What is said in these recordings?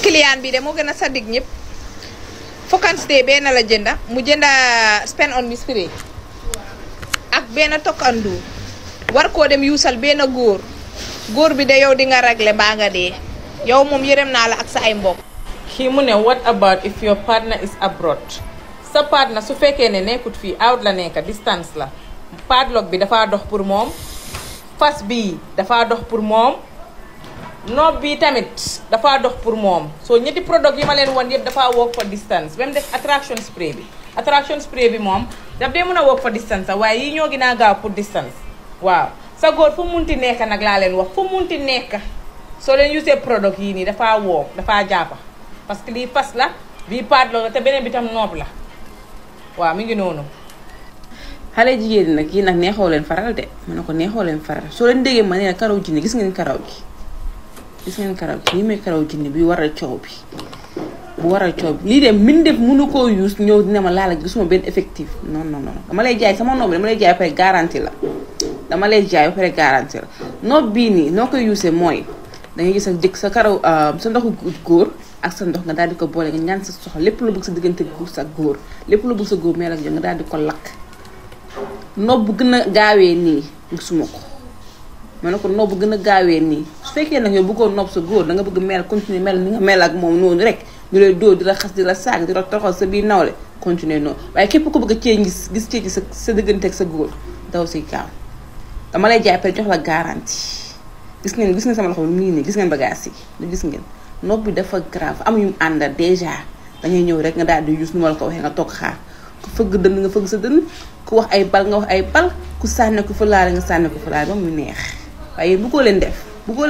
client bi de moo gën a sadik ñëpp Focans Day benn la jënda mu jënda spend on me spray ak benn tok andu war koo dem yuusal benn góor bi de yow di nga ragle baa nga dee yow moom yërëm naa la ak sa ay mbokk. kii mu ne what about if your partner is abroad sa partner su fekkee ne nekkut fii out la nekk distance la padlock bi dafa dox pour moom fas bii dafa dox pour moom nob bi tamit dafa dox pour moom soo ñetti product yi ma leen wan yëpp dafa work for distance ba mu def attraction spray bi moom daf dee mën a work for distance sax waaye yi ñoo gën a gaaw pour distance waaw sa góor fu munti nekk nag laa leen wax fu munti nekk soo leen usee product yii nii dafa work dafa jàppa parce que lii fas la bii padlock la te beneen bi tam noob la waaw mi ngi noonu. xale jigéen nag yii nag neexoo leen faral de ma ne ko neexoo leen faral soo leen déggee ma ne karaw jinne gis ngeen karaw gi lii may karaw jinne bi waral coow bi bu waral coow bi lii de min def mënu koo use ñëw dina ma laala gisuma benn effectif non dama lay jaay sama noob bi dama lay jaay ba pare garantie la noob bii nii noo koy use mooy dangay gis sa karaw sa ndoxu góor ak sa ndox nga daal di ko boole nga ñaan sa soxla lépp lu bëgg sa diggante góor sa góor lépp lu bëgg sa góor mel ak yow nga daal di ko lakk noob bu gën a gaawee nii gisuma ko ma ne ko noob bu gën a gaawee nii su fekkee nag yow bëggoon noob sa góor da nga bëgg mel continuer mel ni nga mel ak moom noonu rek ñu lay dóor di la xas di la saag di la toroxal sa biir nawle continuer noonu waaye képp ko bëgg a cee gis cee ci sa diggante ak sa góor daw si gaaw dama lay jaay jox la garantie gis ngeen sama loxo mi ngi nii gis ngeen bagage yi gis ngeen noob bi dafa grave am yu àndal déjà dangay ñëw rek nga daal di use nu ma la ko waxee nga toog xaar ku fëgg dënn nga fëgg sa dënn ku wax ay bal nga wax ay bal ku sànne ko fa laale nga sànne ko fa laale ba mu neex waaye bëggoo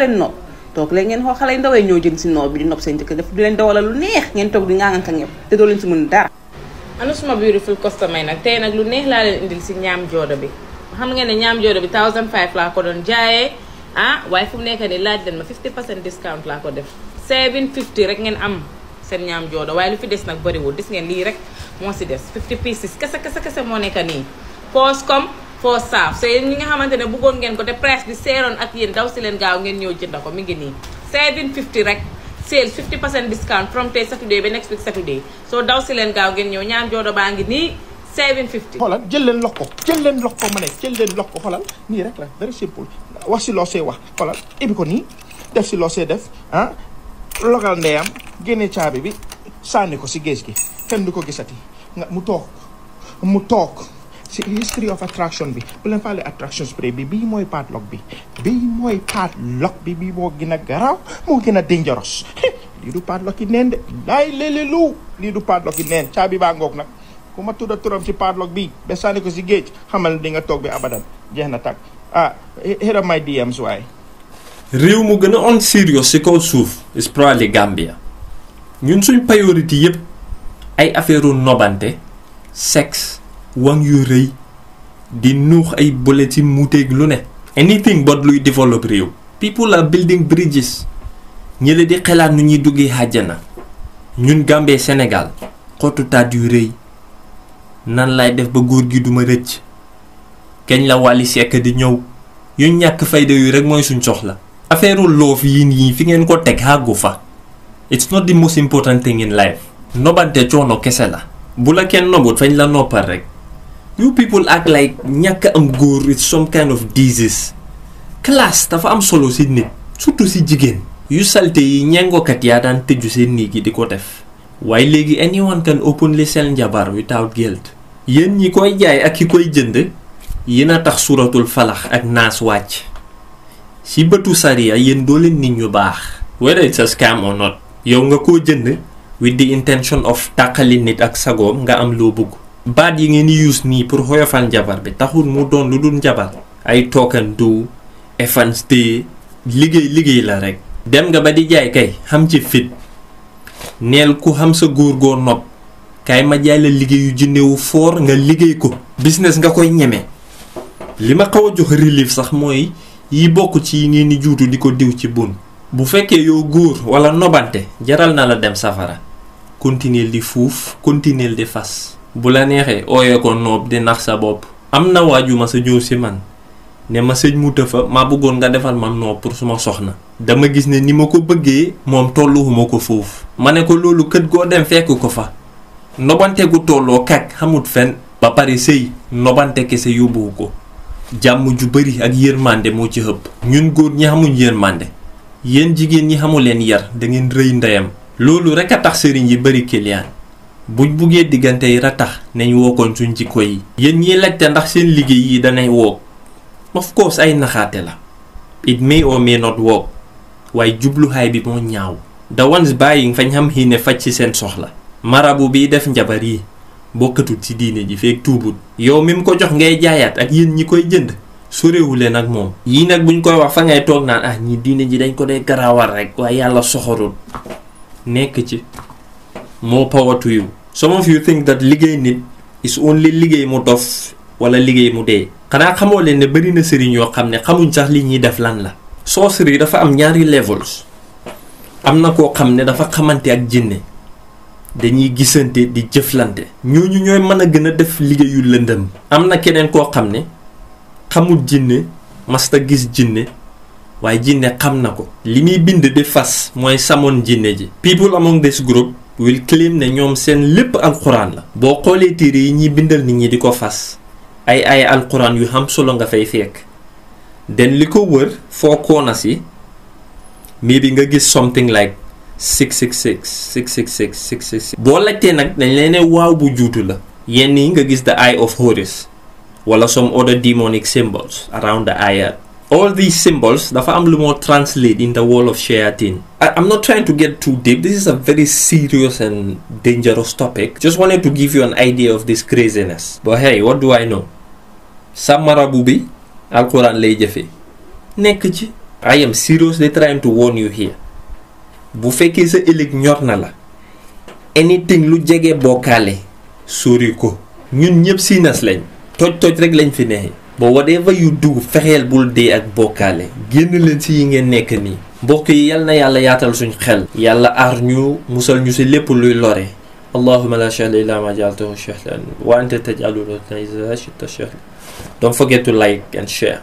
leen noob toog leen ngeen xool xale yu ndawee ñoo jëm si noob bi di nopp seen jëkkër def di leen dawala lu neex ngeen toog di ngaanganka ñëpp te doo leen si mën dara. ana suma beautiful customer nag tey nag lu neex laa leen indil si ñaam joodo bi xam ngeen ne ñaam joodo bi 1500 laa ko doon jaayee waaye fu mu nekk nii laaj leen ma 50% discount laa ko def 750 rek ngeen am seen ñaam joodo waaye lu fi des nag bëriwul gis ngeen lii rek moo si des 50 pieces kese moo nekk nii poos comme foo saaf so yéen ñi nga xamante ne bëggoon ngeen ko te price bi seeroon ak yéen daw si leen gaaw ngeen ñëw jënd ko mi ngi nii 750 rek sale 50% discount from tey Saturday ba next week Saturday so daw si leen gaaw ngeen ñëw ñaam joodo baa ngi nii 750. xoolal jël leen lox ko ma ne jël leen lox ko xoolal nii rek la very simple wax si loo see wax xoolal ibi ko nii def si loo see def logal ndeyam génne caabi bi sànni ko si géej gi kenn du ko gisati nga mu toog si history of attraction bi bu leen faale attraction spray bi bii mooy padlock bi bii moo gën a garaaw moo gën a dangerous lii du padlock yi neen de laay léeg-léeg lii du padlock yi neen caabi baa ngoog nag ku ma tudda turam ci padlock bi ba sànni ko si géej xamal di nga toog bi abadan jeex na tàgg here are my DMs waaye. réew mu gën a on serious ci kaw suuf is probably Gambia ñun suñ priorité yépp ay affaireu nobante sexe wang yu rëy di nuux ay bolet ci muuteeg lu ne anything but luy develop réew. people are building bridges ñële di xelaat nu ñuy duggee àjjana ñun Gambie Sénégal xottu taat yu rëy nan lay def ba góor gi duma rëcc kañ la Wally Seck di ñëw yu ñàkk fayda yu rek mooy suñ soxla. affaireu loof yi nii fi ngeen ko teg àggu fa it's not the most important thing in life. nobante coono kese la bu la kenn nobut fañ la noppal rek. you people act like ñàkk am góor it's some kind of disease. classe dafa am solo ci nit surtout ci jigéen. yu salte yi ñengokat yaa daan tëju seen néeg yi di ko def. waaye léegi anyone can openly sell njabar without guilt. yéen ñi koy jaay ak ki koy jënd yéen a tax suratul falax ak naas wàcc. ci bëtu sariya yéen doo leen nit ñu baax. whether it's a scam or not. yow nga koo jënd with the intention of tàqali nit ak sagoom nga am loo bëgg. baat yi ngeen di use nii pour xoyofal njabar bi taxul mu doon lu dul njabar. ay tookandoo efanste liggéey la rek. dem nga ba di jaay kay xam ci fit neel ku xam sa góor goo nopp kay ma jaay la liggéeyu jinnewu foor nga liggéey ko. business nga koy ñeme. li ma xaw a jox relief sax mooy yi bokk ci yi ngeen di juutu di ko diw ci bun. bu fekkee yow góor wala nobante jaral na la dem safara continuer di fuuf continuer di fas. bu la neexee ooyee ko noob di nax sa bopp. am na waajuma sa ñëw si man ne ma sëñ Mouta fa maa bëggoon nga defal ma noo pour suma soxna dama gis ne ni ma ko bëggee moom tolluwuma ko foofu ma ne ko loolu kët goo dem fekk ko fa nobante gu tolloo kak xamut fen ba pare sëy nobante kese yóbbuwu ko jàmm ju bari ak yërmande moo ci ëpp ñun góor ñi xamuñ yërmande yéen jigéen ñi xamu leen yar da ngeen rëy ndeyam loolu rek a tax sëriñ yi bari client buñ buggee diggante yi ratax nañ wookoon suñ jikko yi yéen ñiy laajte ndax seen liggéey yi danay woog of course ay naxaate la it may or may not work waaye jubluwaay bi moo ñaaw the ones buying fañ xam xiine faj ci seen soxla marabu biy def njabar yi bokkatut ci diine ji feek tuubut yow mi mu ko jox ngay jaayaat ak yéen ñi koy jënd sorewu leen ak moom yii nag buñ koy wax fa ngay toog naan ñi diine ji dañ ko dee garaawal rek waaye yàlla soxorul nekk ci more power to you. Some of you think that liggéey nit is only liggéey mu dof wala liggéey mu dee xanaa xamoo leen ne bari na sëriñ yoo xam ne xamuñ sax li ñuy def lan la sorcery dafa am ñaari levels am na koo xam ne dafa xamante ak jinne dañuy gisante di jëflante ñooñu ñooy mën a gën a def liggéeyu lëndëm am na keneen koo xam ne xamul jinne masta gis jinne waaye jinne xam na ko li muy bind di fas mooy samoon jinne ji people among this group will claim ne ñoom seen lépp alxuraan la boo xoolee téere yi ñuy bindal nit ñi di ko fas ay alxuraan yu xam solo nga fay fekk den li ko wër foo koona si maybe nga gis something like 666 666 666 boo laajtee nag dañ leen ne waaw bu juutu la yenn yi nga gis the eye of Horus wala some other demonic symbols around the ayat all these symbols dafa am lu moo translate in the world of shayatin. I'm not trying to get too deep. This is a very serious and dangerous topic. Just wanted to give you an idea of this craziness. But hey, what do I know? Sa marabu bi alquran lay jëfe nekk ci. I am seriously trying to warn you here. Bu fekkee sa ëllëg ñor na la anything lu jege bokkaale sori ko ñun ñëpp sinas lañ toj rek lañ fi neexee. But whatever you do fexeel bul dee ak bokkaale génn leen si yi ngeen nekk nii mbokk yi yal na yàlla yaatal suñ xel yàlla aar ñu musal ñu si lépp luy lore allahumma la shahla illa ma ja'altahu shahlan wa anta taj'alul husna idha shi'ta shahlan. Don't forget to like and share.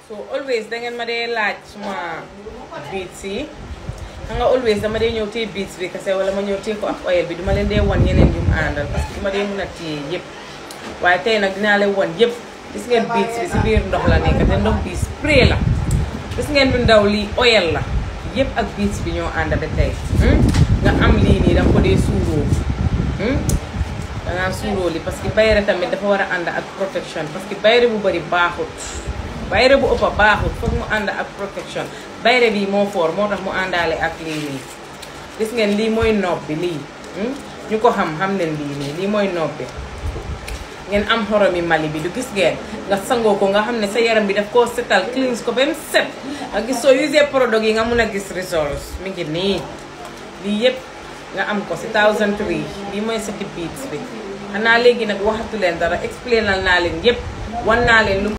So always da ngeen ma dee laaj suma beats yi xam nga always dama dee ñëw téye beats bi kese wala ma ñëw téye ko ak oil bi duma leen dee wan yeneen yu mu àndal parce que duma dee mën a téye yëpp waaye tey nag dinaa leen wan yëpp gis ngeen beats bi si biir ndox la nekk te ndox bi spray la gis ngeen lu ndaw lii oil la yëpp ak beats bi ñoo ànd ba tey nga am lii nii danga ko dee suuroo dangaa suuroo li parce que bayre tamit dafa war a ànd ak protection parce que bayre bu bari baaxut bayre bu ëppa baaxut foog mu ànd ak protection bayre bi moo foor moo tax mu àndaale ak lii nii gis ngeen lii mooy nopp bi lii ñu ko xam leen lii nii lii mooy nopp bi ngeen am xoromi Mali bi du gis ngeen nga sangoo ko nga xam ne sa yaram bi daf koo setal cleans ko ba mu set nga gis soo usee produit yi nga mun a gis results mi ngi nii lii yëpp nga am ko si 1003 lii mooy seti beats bi xanaa léegi nag waxatu leen dara explainal naa leen yëpp wan naa leen lu